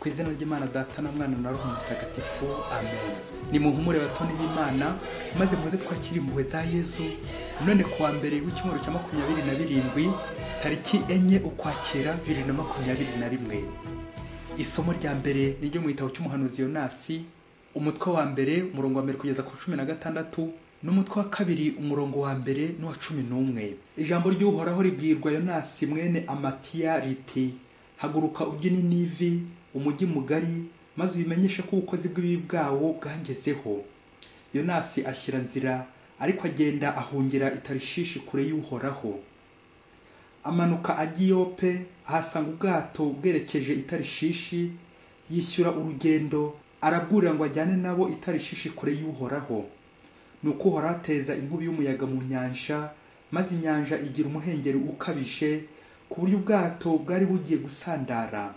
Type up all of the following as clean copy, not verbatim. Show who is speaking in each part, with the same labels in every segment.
Speaker 1: Ku izina ry'Imana Data na Mwana na Roho Mutagatifu, amen. Ni muhumure batoni b'Imana, maze muze twakire impuhwe za Yezu. None kuwa mbere w'icyumweru cya 27 tariki 4 Ukwakira 2021. Isomo rya mbere ni ryo mu gitabo cy'umuhanuzi Yonasi, umutwe wa mbere umurongo wa mbere kugeza ku 16, n'umutwe wa kabiri umurongo wa mbere n'uwa 11. Ijambo ry'Uhoraho ribwirwa Yonasi mwene Amatiya riti: haguruka ujye i Ninivi, umujyi mugari, maze ubimenyeshe ko ubukozi bw'ibibi bwawo bwangezeho. Yonasi ashyira nzira, ariko agenda ahungira i Tarishishi kure y'Uhoraho. Amanuka ajya i Yope, ahasanga ubwato bwerekeje i Tarishishi, yishyura urugendo, arabwurira ngo ajyane nabo i Tarishishi kure y'Uhoraho. Nuko Uhoraho ateza inkubi y'umuyaga mu nyanja, maze inyanja igira umuhengeri ukabije, ku buryo ubwato bwari bugiye gusandara.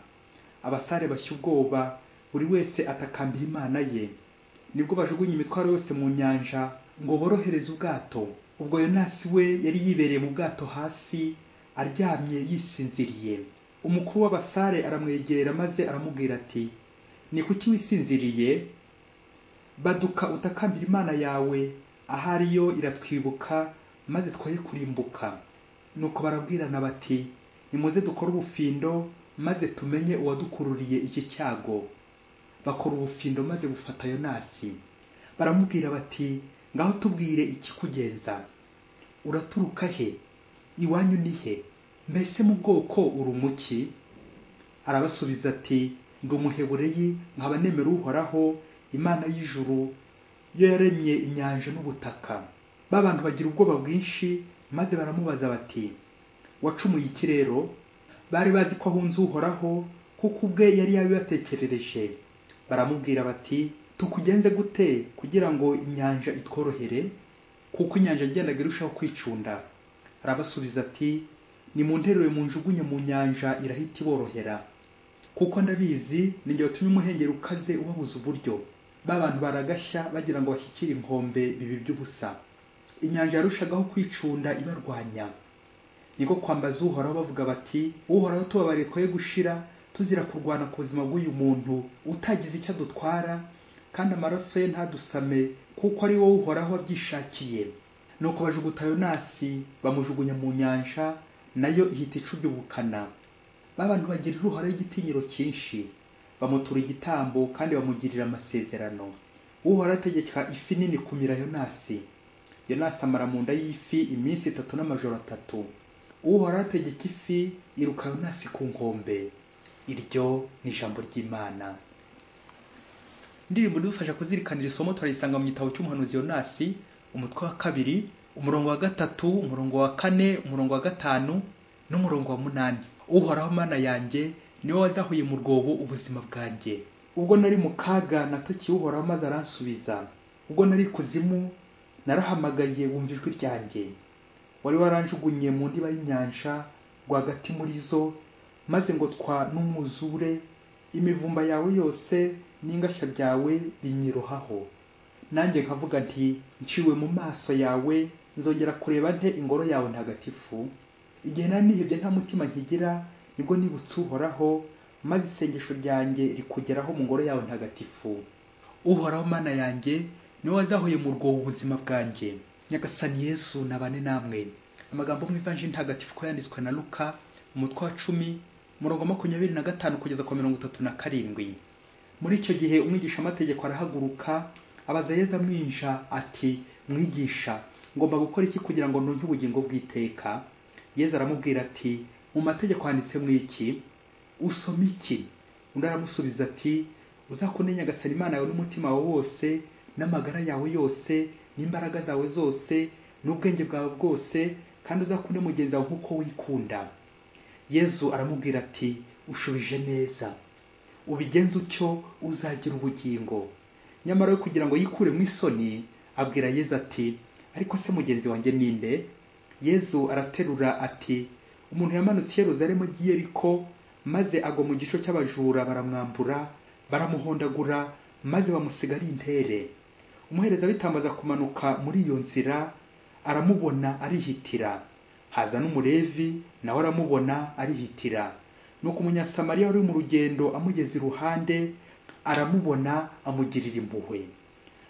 Speaker 1: Abasare bashya ubwoba, buri wese atakambira Imana ye. Nibwo bajugunya imitwaro yose mu nyanja ngo borohereze ubwato. Ubwo Yonasi we yari yibereye mu bwato hasi, aryamye yisinziriye. Umukuru w'abasare aramwegera maze aramubwira ati: ni kuki wisinziriye? Baduka utakambira Imana yawe, ahari yo iratwibuka, maze twoye kurimbuka. Nuko barabwirana bati: nimuze dukore ubufindo, maze tumenye uwadukururiye iki cyago. Bakora ubufindo maze bufata Yonasi. Baramubwira bati: ngaho tubwire ikikugenza, uraturuka he? Iwanyu ni he? Mbese mu bwoko uri umuki? Arabasubiza ati: ndi Umuhebureyi, nkaba nemera Uhoraho, Imana y'ijuru, yo yaremye inyanja n'ubutaka. Ba bantu bagira ubwoba bwinshi, maze baramubaza bati: wacumuye iki rero? Bari bazi ko ahunze Uhoraho, kuko ubwe yari yabibatekerereje. Baramubwira bati: tukugenze gute kugira ngo inyanja itworohere? Kuko inyanja yagendaga irushaho kwicunda. Arabasubiza ati: nimunterure munjugunye mu nyanja, irahita iborohera. Kuko ndabizi, ni njye watumye umuhengeri ukaze ubabuza uburyo. Ba bantu baragashya bagira ngo bashyikire inkombe bibi by'ubusa. Inyanja yarushagaho kwicunda ibarwanya. Niko kwambaza Uhoraho bavuga bati: Uhoraho tubabariye twoye gushira, tuzira kurwana ku buzima bw'uyu muntu utagize icyo adutwara, kandi amaraso ye ntadusame, kuko ari wowe Uhoraho wabyishakiye. Nuko bajuguta Yonasi, bamujugunya mu nyanja, nayo ihita icubya ubukana. Ba bantu bagirira Uhoraho igitinyiro cyinshi, bamutura igitambo kandi bamugirira amasezerano. Uhoraho ategeka ifi nini kumira Yonasi. Yonasi amara mu nda y'ifi iminsi 3 n'amajoro 3. Uhoraho ategeka ifi iruka Yonasi ku nkombe. Iryo ni ijambo ry'Imana. Indirimbo idufasha kuzirikanira isomo turayisanga mu gitabo cy'umuhanuzi Yonasi, umutwe wa 2, umurongo wa 3, umurongo wa 4, umurongo wa 5 n'umurongo wa 8. Uhoraho Mana yanjye, niwe wazahuye mu rwobo ubuzima bwanjye. Ubwo nari mu kaga natakiye Uhoraho maze aransubiza. Ubwo nari kuzimu narahamagaye wumva ijwi ryanjye. Wari waranjugunye mu ndiba y'inyanja rwagati muri zo, maze ngo twa n'umwuzure, imivumba yawe yose n'ingashya byawe binyirohaho. Nanjye nkavuga nti: nciwe mu maso yawe, nzongera kureba nte ingoro yawe ntagatifu? Igihe nari nihebye nta mutima nkigira, nibwo nibutse Uhoraho, maze isengesho ryanjye rikugeraho mu ngoro yawe ntagatifu. Uhoraho Mana yanjye, niwe wazahuye mu rwobo ubuzima bwanjye. Nyagasani Yesu nabane namwe. Amagambo mu Ivanjiri ntagatifu ko yanditswe na Luka, umutwe wa 10, umurongo 25 kugeza ku 37. Muri icyo gihe umwigishamategeko arahaguruka, abaza Yezu amwinja ati: mwigisha, ngomba gukora iki kugira ngo ndonke ubugingo bw'iteka? Yezu aramubwira ati: mu mategeko handitsemo iki? Usoma iki? Undi aramusubiza ati: uzakunde Nyagasani Imana yawe n'umutima wawe wose, n'amagara yawe yose, n'imbaraga zawe zose, n'ubwenge bwawe bwose, kandi uzakunde mugenzi wawe nk'uko wikunda. Yezu aramubwira ati: ushubije neza, ubigenze utyo uzagira ubugingo. Nyamara we kugira ngo yikure mu isoni, abwira Yezu ati: ariko se mugenzi wanjye ninde? Yezu araterura ati: umuntu yamanutse i Yerusalemu agiye i Yeriko, maze agwa mu gico cy'abajura, baramwambura, baramuhondagura, maze bamusiga ari intere. Umuherezabitambo aza kumanuka muri iyo nzira, aramubona arihitira. Haza n'Umulevi, nawe aramubona arihitira. Nuko Umunyasamariya wari mu rugendo amugeze iruhande, aramubona amugirira impuhwe,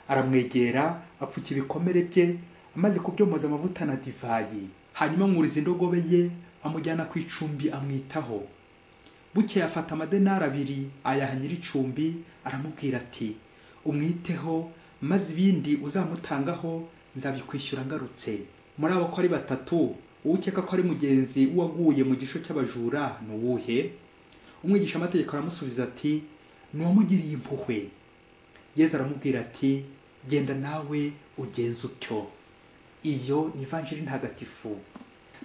Speaker 1: aramwegera apfuka ibikomere bye, amaze kubyomoza amavuta na divayi. Hanyuma amwuriza indogobe ye, amujyana ku icumbi amwitaho. Bukeye afata amadenari 2 ayaha nyir'icumbi, aramubwira ati umwiteho, maze ibindi uzamutangaho nzabikwishyura ngarutse. Muri abo ko ari batatu, uwo ukeka ko ari mugenzi w'uwaguye mu gico cy'abajura ni uwuhe? Umwigishamategeko aramusubiza ati ni uwamugiriye impuhwe. Yezu aramubwira ati genda nawe ugenze utyo. Iyo ni Ivanjiri ntagatifu.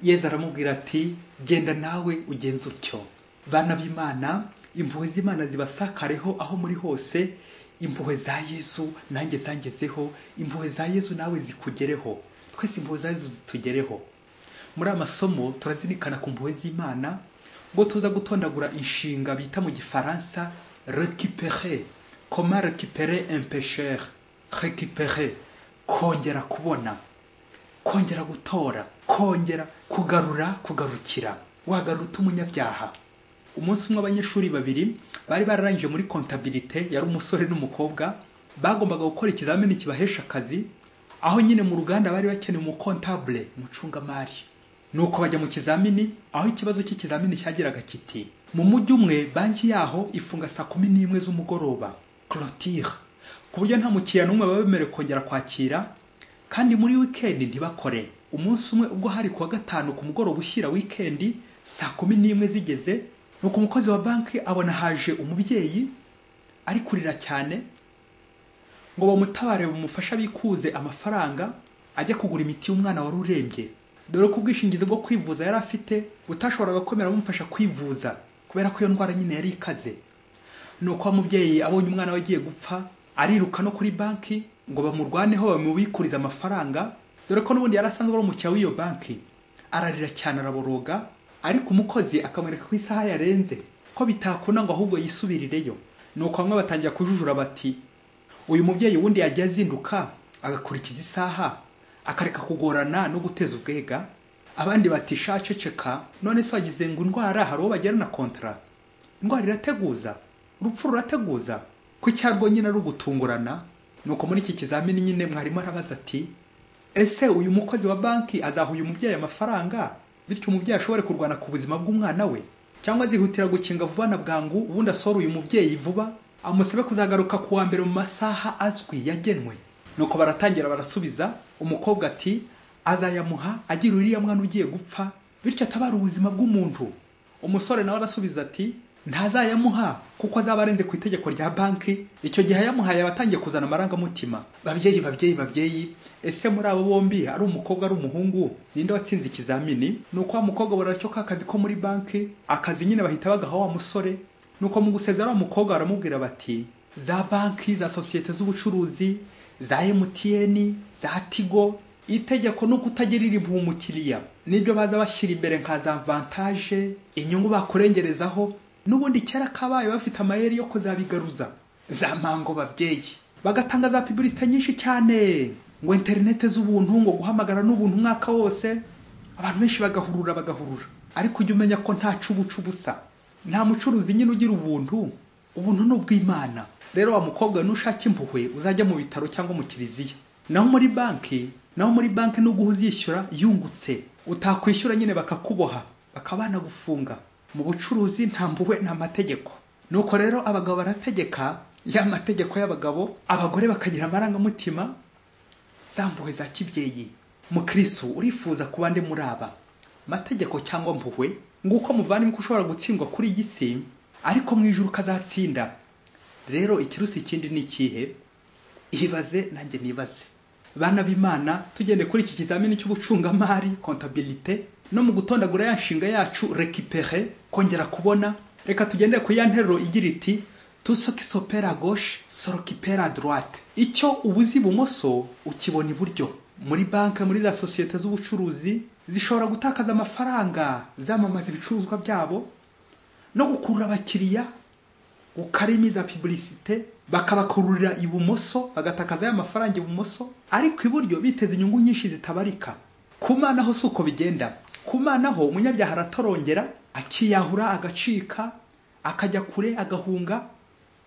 Speaker 1: Yezu aramubwira ati genda nawe ugenze utyo. Bana b'Imana, impuhwe z'Imana zibasakareho aho muri hose. Impuhwe za Yezu nanjye zangezeho, impuhwe za Yezu nawe zikugereho, twese impuhwe za Yezu zitugereho. Muri amasomo turazirikana ku mpuhwe z'Imana, ubwo tuza gutondagura inshinga bita mu Gifaransa récupérer. Comment récupérer un pécheur? Récupérer, kongera kubona, kongera gutora, kongera kugarura, kugarukira. Wagarura umunyabyaha. Umunsi umwe abanyeshuri babiri bari bararangije muri comptabilité, yari umusore n'umukobwa, bagombaga gukora ikizamini kibahesha akazi, aho nyine mu ruganda bari bakeneye umukontable, umucungamari. Nuko bajya mu kizamini, aho ikibazo cy'ikizamini cyagiraga kiti: mu mujyi umwe banki yaho ifunga saa 11 z'umugoroba, clôture, ku buryo nta mukiriya n'umwe baba bemerewe kongera kwakira, kandi muri weekend ntibakore. Umunsi umwe ubwo hari kuwa gatanu ku mugoroba ushyira weekend, saa 11 zigeze, nuko umukozi wa banki abona haje umubyeyi ari kurira cyane ngo bamutabare bamufashe abikuze amafaranga ajya kugura imiti y'umwana wari urembye, dore ko ubwishingizi bwo kwivuza yari afite butashoboraga kwemera bumufasha kwivuza kubera ko iyo ndwara nyine yari ikaze. Nuko wa mubyeyi abonye umwana we agiye gupfa, ariruka no kuri banki ngo bamurwaneho bamubikurize amafaranga, dore ko n'ubundi yari asanzwe ari umukiriya w'iyo banki. Ararira cyane araboroga, ariko umukozi akamwereka ko isaha yarenze, ko bitakunda ngo ahubwo yisubirireyo. Nuko bamwe batangira kujujura bati uyu mubyeyi wundi yagiye azinduka agakurikiza isaha, akareka kugorana no guteza ubwega. Abandi bati sha ceceka, none se wagize ngo indwara hari uwo bagera na kontra? Indwara irateguza, urupfu rurateguza, ko icyarwo nyine ari ugutungurana. Nuko muri iki kizamini nyine mwarimu arabaza ati ese uyu mukozi wa banki azaha uyu mubyeyi amafaranga bityo umubyeyi ashobore kurwana ku buzima bw'umwana we, cyangwa azihutira gukinga vuba na bwangu ubundi asohora uyu mubyeyi vuba amusabe kuzagaruka kuwa mbere mu masaha azwi yagenwe? Nuko baratangira barasubiza. Umukobwa ati azayamuha agira uriya mwana ugiye gupfa bityo atabara ubuzima bw'umuntu. Umusore nawe arasubiza ati ntazayamuha kuko azaba arenze ku itegeko rya banki, icyo gihe yamuhaye abatangiye kuzana amarangamutima. Babyeyi babyeyi babyeyi, ese muri abo bombi ari umukobwa ari umuhungu ninde watsinze ikizamini? Nuko wa mukobwa baracyo akazi ko muri banki, akazi nyine bahita bagaha wa musore. Nuko mu gusezera wa mukobwa baramubwira bati za banki, za sosiyete z'ubucuruzi, za MTN, za Tigo, itegeko no kutagirira impuhwe umukiriya, nibyo baza bashyira imbere nka za avantage, inyungu bakurengerezaho, n'ubundi kera kabaye bafite amayeri yo kuzabigaruza. Za mango babyeyi bagatanga za publicité nyinshi cyane, ngo internet z'ubuntu, ngo guhamagara n'ubuntu umwaka wose, abantu benshi bagahurura. Ariko ujye umenya ko nta cubucu busa, nta mucuruzi nyine ugira ubuntu, ubuntu ni ubw'Imana. Rero wa mukobwa nushaka impuhwe uzajya mu bitaro cyangwa mu kiliziya. Naho muri banki n'uguha uzishyura yungutse, utakwishyura nyine bakakuboha bakabana gufunga. Mu bucuruzi nta mpuhwe nta mategeko. Nuko rero abagabo barategeka ya mategeko y'abagabo, abagore bakagira amarangamutima, za mpuhwe za kibyeyi. Mukristo urifuza kuba nde muri aba, mategeko cyangwa mpuhwe? Nguko muvandimwe ko ushobora gutsindwa kuri iyi si, ariko mu ijuru ukazatsinda. Rero ikirusi ikindi ni ikihe? Ibaze nanjye nibaze. Bana b'Imana, tugende kuri iki kizamini cy'ubucungamari, comptabilité, no mu gutondagura ya nshinga yacu récupérer, kongera kubona. Reka tugende ku ya nteruro igira iti tout ce qui s'opère à gauche se récupère à droite. Icyo ubuzi ibumoso ukibona iburyo. Muri banki, muri za sosiyete z'ubucuruzi zishobora gutakaza amafaranga zamamaza ibicuruzwa byabo no gukurura abakiriya, gukarimiza publicité, bakabakururira ibumoso bagatakaza ya mafaranga ibumoso, ariko iburyo biteze inyungu nyinshi zitabarika. Ku Mana ho suko bigenda. Ku Mana ho umunyabyaha aratorongera, akiyahura, agacika, akajya kure, agahunga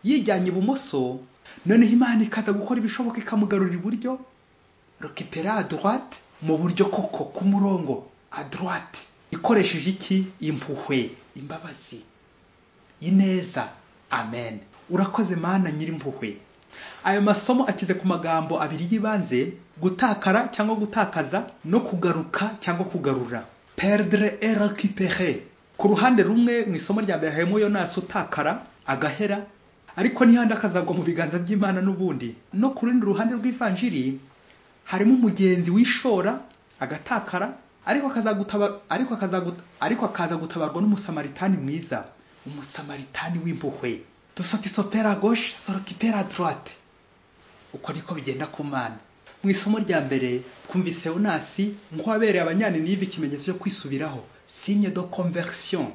Speaker 1: yijyanye ibumoso, noneho Imana ikaza gukora ibishoboka ikamugarura iburyo, récupérer à droite, mu buryo koko ku murongo à droite, ikoresheje iki? Impuhwe, imbabazi, ineza. Amen. Urakoze Mana nyirimpuhwe. Ayo masomo akize ku magambo abiri y'ibanze: gutakara cyangwa gutakaza, no kugaruka cyangwa kugarura, perdre et récupérer. Ku ruhande rumwe, mu isomo rya mbere harimo Yonasi utakara agahera, ariko n'ihandi akazagwa mu biganza by'Imana n'ubundi. No ku rundi ruhande rw'ivanjiri harimo umugenzi wishora agatakara, ariko akaza gutabarwa n'Umusamaritani mwiza, Umusamaritani w'impuhwe. Ce qui se perd à gauche se récupère à droite. Uko niko bigenda ku Mana. Mu isomo rya mbere twumvise Yonasi nk'uwabereye Abanyaninive ikimenyetso cyo kwisubiraho, signe de conversion.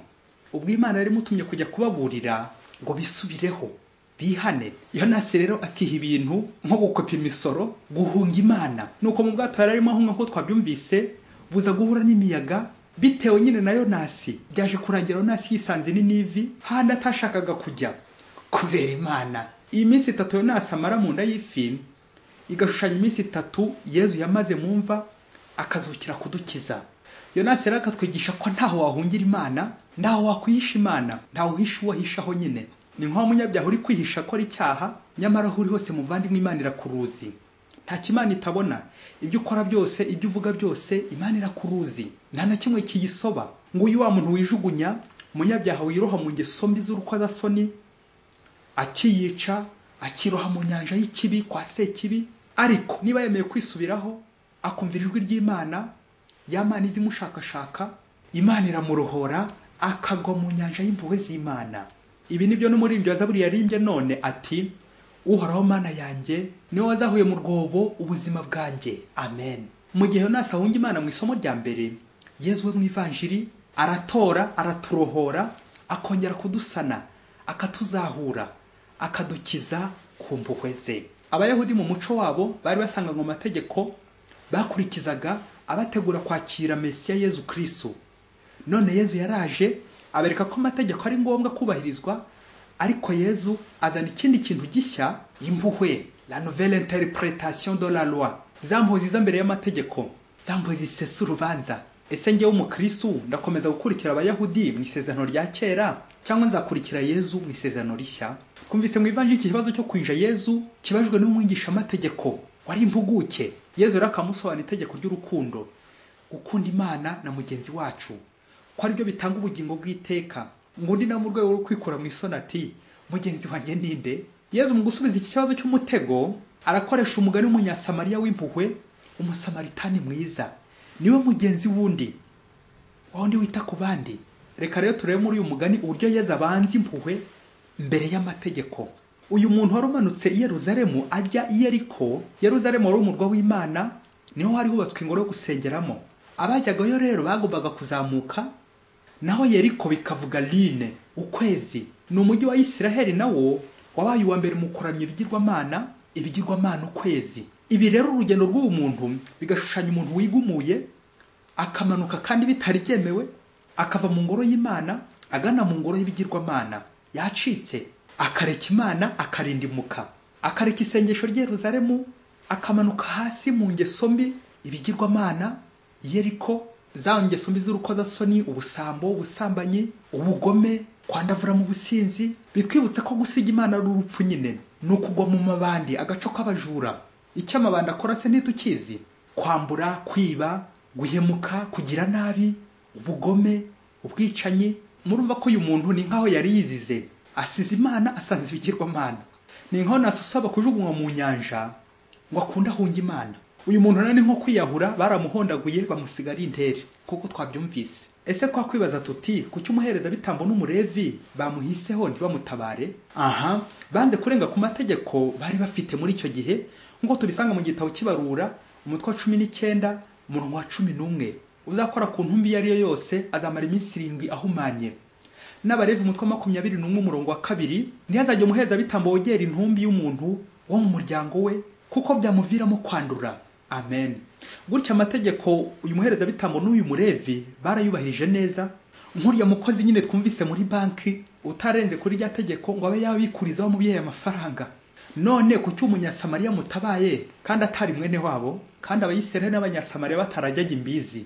Speaker 1: Ubwo Imana yari imutumye kujya kubaburira ngo bisubireho, bihane, Yonasi rero akiha ibintu nko gukopa imisoro, guhunga Imana. Nuko mu bwato yari arimo ahunga, nk'uko twabyumvise, buza guhura n'imiyaga bitewe nyine na Yonasi. Byaje kurangira Yonasi yisanze Ninivi, handi atashakaga kujya, kubera Imana. Iyi minsi 3 Yonasi amara mu nda y'ifi igashushanya iminsi 3 Yezu yamaze mu mva akazukira kudukiza. Yonasi rero akatwigisha ko ntaho wahungira Imana, ntaho wakwihisha Imana, ntaho uhisha uwo ahishaho nyine. Ni nk'aho umunyabyaha uri kwihisha akora icyaha, nyamara aho uri hose muvandimwe Imana irakuruzi. Nta Imana itabona. Ibyo ukora byose, ibyo uvuga byose, Imana irakuruzi, nta na kimwe kiyisoba. Nguyu wa muntu wijugunya, umunyabyaha wiroha mu ngeso mbi z'urukozasoni, akiyica, akiroha mu nyanja y'ikibi kwa Sekibi. Ariko niba yemeye kwisubiraho, akumvira ijwi ry'Imana, ya Mana izimushakashaka, Imana iramurohora akagwa mu nyanja y'impuhwe z'Imana. Ibi nibyo n'umuririmbyi wa Zaburi yaririmbye none ati: Uhoraho Mana yanjye, niwe wazahuye mu rwobo ubuzima bwanjye. Amen. Mu gihe Yonasi ahunga Imana mu isomo rya mbere, Yezu we mu ivanjiri aratora, araturohora, akongera kudusana, akatuzahura, akadukiza ku mpuhwe ze. Abayahudi mu muco wabo bari basanganywe amategeko bakurikizaga abategura kwakira Mesiya Yezu Kristo. None Yezu yaraje abereka ko amategeko ari ngombwa kubahirizwa, ariko Yezu azana ikindi kintu gishya, impuhwe, la nouvelle interprétation de la loi. Za mpuhwe ziza mbere y'amategeko, za mpuhwe zisesa urubanza. Ese njyewe umukristo ndakomeza gukurikira Abayahudi mu isezerano rya kera, cyangwa nzakurikira Yezu mu isezerano rishya? Twumvise mu ivanjiri iki kibazo cyo kwinja Yezu kibajwe n'umwigishamategeko wari impuguke. Yezu rero akamusobanurira itegeko ry'urukundo, gukunda Imana na mugenzi wacu, ko aribyo bitanga ubugingo bw'iteka. Ngo undi na mu rwego rwo kwikura mu isoni ati: mugenzi wanjye ninde? Yezu mu gusubiza iki kibazo cy'umutego arakoresha umugani w'Umunyasamariya w'impuhwe, Umusamaritani mwiza, niwe mugenzi wundi, wa wundi wita ku bandi. Reka rero turebe muri uyu mugani uburyo Yezu abanza impuhwe mbere y'amategeko. Uyu muntu wari umanutse i Yeruzalemu ajya i Yeriko, Yeruzalemu wari umurwa w'Imana, niho hari hubatswe ingoro yo gusengeramo. Abajyagayo rero bagombaga kuzamuka, naho Yeriko bikavuga line, ukwezi. Ni umujyi wa Isiraheli nawo wabaye uwa mbere mu kuramya ibigirwamana, ibigirwamana ukwezi. Ibi rero urugendo rw'uyu muntu bigashushanya umuntu wigumuye, akamanuka kandi bitari byemewe, akava mu ngoro y'Imana agana mu ngoro y'ibigirwamana. Yacitse, akareka Imana, akarindimuka, akareka isengesho ry'i Yeruzalemu, akamanuka hasi mu ngeso mbi, ibigirwamana, Yeriko, za ngeso mbi z'urukozasoni, ubusambo, ubusambanyi, ubugome, kwandavura mu businzi. Bitwibutsa ko gusiga Imana ari urupfu nyine, ni ukugwa mu mabandi, agaco k'abajura. Icyo amabandi akora se ntitukizi? Kwambura, kwiba, guhemuka, kugira nabi, ubugome, ubwicanyi. Murumva ko uyu muntu ni nkaho yari yizize, asize Imana, asanze ibigirwamana. Ni nkaho nasaba kujugunywa mu nyanja ngo akunde ahunge Imana. Uyu muntu nani nko kwiyahura, baramuhondaguye bamusiga ari intere, kuko twabyumvise. Ese twakwibaza tuti kuki umuherezabitambo n'umurevi bamuhiseho ntibamutabare? Aha, banze kurenga ku mategeko bari bafite muri icyo gihe, nk'uko tubisanga mu gitabo cy'ibarura umutwe wa 19 umurongo wa 11. Uzakora ku ntumbi iyo ari yo yose azamara iminsi 7 ahumanye. N'Abarevi umutwe wa 21 umurongo wa 2, ntihazajye umuherezabitambo wogera intumbi y'umuntu wo mu muryango we, kuko byamuviramo kwandura. Amen. Gutya amategeko uyu muherezabitambo n'uyu murevi barayubahirije neza, Nk'uriya mukozi nyine twumvise muri banki utarenze kuri rya tegeko ngo abe yabikurizaho umubyeyi amafaranga. None kuki umunyasamariya mutabaye kandi atari mwene wabo, kandi abayisiraheli n'abanyasamariya batarajyaga imbizi,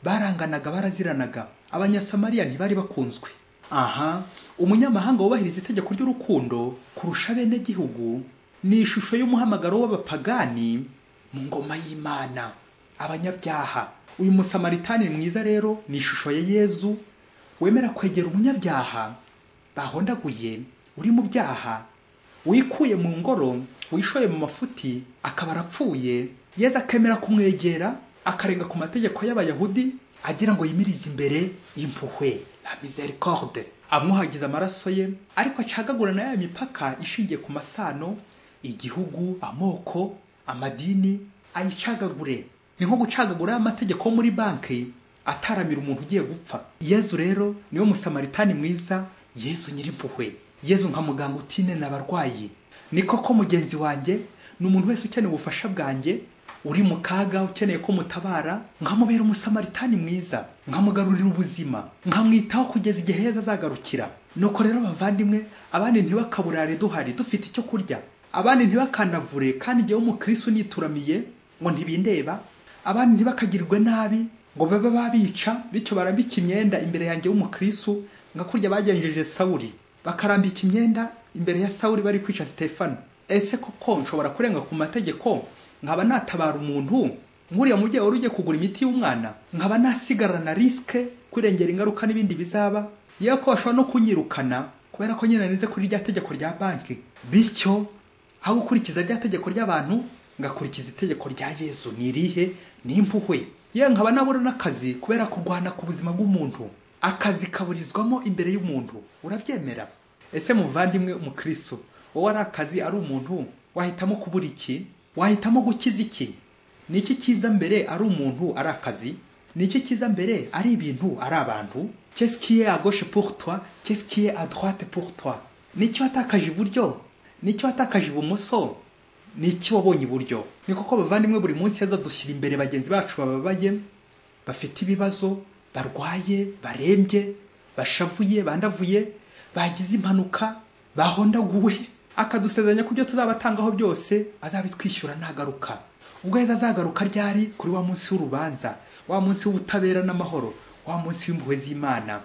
Speaker 1: baranganaga, baraziranaga, abanyasamariya ntibari bakunzwe. Aha, umunyamahanga wubahiriza itegeko ry'urukundo kurusha bene gihugu ni ishusho y'umuhamagaro w'abapagani mu ngoma y'Imana, abanyabyaha. Uyu musamaritani mwiza rero ni ishusho ya Yezu wemera kwegera umunyabyaha bahondaguye, uri mu byaha, wikuye mu ngoro, wishoye mu mafuti, akaba arapfuye. Yezu akemera kumwegera, akarenga ku mategeko y'abayahudi agira ngo yimirize imbere impuhwe, la miséricorde, amwuhagiza amaraso ye, ariko acagagura na ya mipaka ishingiye ku masano, igihugu, amoko, amadini, ayicagagure. Ni nko gucagagura amategeko muri banki ataramira umuntu ugiye gupfa. Yezu rero niwe musamaritani mwiza, Yezu nyirimpuhwe, Yezu nka muganga utinena abarwayi. Ni koko mugenzi wanjye ni umuntu wese ukeneye ubufasha bwanjye, uri mu kaga, ukeneye ko mutabara, nkamubera umusamaritani mwiza, nkamugarurira ubuzima, nkamwitaho kugeza igihe Yezu azagarukira. Nuko rero bavandimwe, abandi ntibakaburare duhari dufite icyo kurya, abandi ntibakandavure kandi igihe umukristo nituramiye ngo ntibindeba, abandi ntibakagirwe nabi ngo babe babica, bityo barambika imyenda imbere yanjye w'umukristo nka kurya bagenjeje Sawuli, bakarambika imyenda imbere ya Sawuli bari kwica Stefano. Ese koko nshobora kurenga ku mategeko nkaba natabara umuntu nk'uriya mubyeyi wari ugiye kugura imiti y'umwana, nkaba nasigarana risque kwirengera ingaruka n'ibindi bizaba, yewe ko bashobora no kunyirukana kubera ko nyine narenze kuri rya tegeko rya banki. Bityo aho gukurikiza rya tegeko ry'abantu ngakurikiza itegeko rya Yezu. Ni irihe? Ni impuhwe. Yewe nkaba nabura n'akazi kubera kurwana ku buzima bw'umuntu, akazi kaburizwamo imbere y'umuntu. Urabyemera? Ese muvandimwe umukristo, wowe ari akazi ari umuntu, wahitamo kubura iki? Wahitamo gukiza iki? Ni iki cyiza mbere, ari umuntu ari akazi? Ni iki cyiza mbere, ari ibintu ari abantu? Qu'est-ce qui est à gauche pour toi? Qu'est-ce qui est à droite pour toi? Ni iki watakaje iburyo? Ni iki watakaje ibumoso? Ni iki wabonye iburyo? Ni koko bavandimwe, buri munsi dushyira imbere bagenzi bacu bababaye, bafite ibibazo, barwaye, barembye, bashavuye, bandavuye, bagize impanuka, bahondaguwe, akadusezeranya ku byo tuzabatangaho byose azabitwishyura nagaruka. Ubwo Yezu azagaruka ryari? Kuri wa munsi w'urubanza, wa munsi w'ubutabera n'amahoro, wa munsi w'impuhwe z'Imana,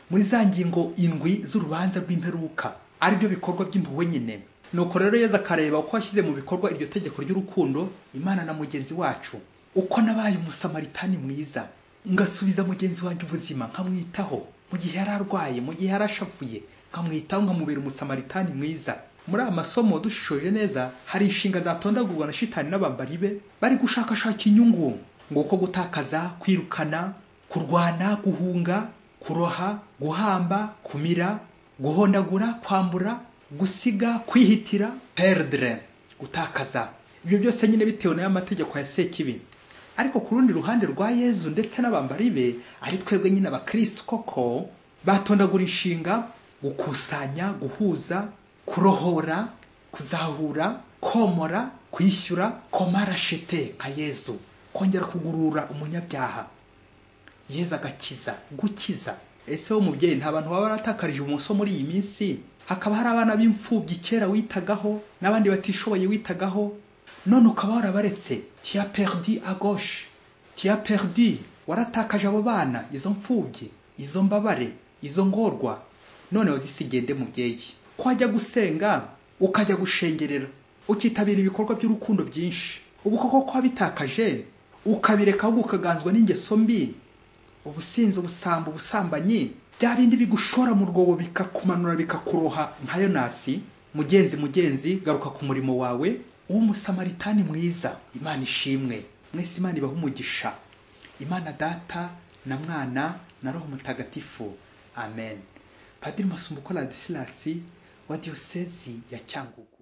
Speaker 1: muri za ngingo indwi z'urubanza rw'imperuka, aribyo bikorwa by'impuhwe nyine. Nuko rero Yezu akareba uko washyize mu bikorwa iryo tegeko ry'urukundo Imana na mugenzi wacu, uko nabaye umusamaritani mwiza, ngasubiza mugenzi wanjye ubuzima, nkamwitaho mu gihe yari arwaye, mu gihe yarashavuye, nkamwitaho, nkamubera umusamaritani mwiza. Muri aya masomo dushishoje neza, hari inshinga zatondagurwa na shitani n'abambari be bari gushakashaka inyungu, ngo uko gutakaza, kwirukana, kurwana, guhunga, kuroha, guhamba, kumira, guhondagura, kwambura, gusiga, kwihitira, perdre, gutakaza. Ibyo byose nyine bitewe n'aya mategeko ya Sekibi. Ariko ku rundi ruhande rwa Yezu ndetse n'abambari be, ari twebwe nyine abakristo koko, batondagura inshinga gukusanya, guhuza, kurohora, kuzahura, komora, kwishyura, komarashete nka Yezu, kongera kugurura umunyabyaha. Yezu agakiza, gukiza. Ese wo mubyeyi, nta bantu baba baratakarije ubumoso muri iyi minsi? Hakaba hari abana b'imfubyi kera witagaho n'abandi batishoboye witagaho, none ukaba warabaretse. Tu as perdu à gauche, tu as perdu, waratakaje abo bana, izo mfubyi, izo mbabare, izo ngorwa, none wazisigende mubyeyi. Ko wajya gusenga ukajya gushengerera, ukitabira ibikorwa by'urukundo byinshi, ubu koko ko wabitakaje ukabireka, ahubwo ukaganzwa n'ingeso mbi, ubusinzi, ubusambo, ubusambanyi, bya bindi bigushora mu rwobo bikakumanura bikakuroha nka Yonasi. Mugenzi, mugenzi, garuka ku murimo wawe w'umusamaritani mwiza. Imana ishimwe mwese, Imana ibahe umugisha. Imana Data na Mwana na Roho Mutagatifu, amen. Padiri Masumbuko Ladislas wa Diyosezi ya Cyangugu.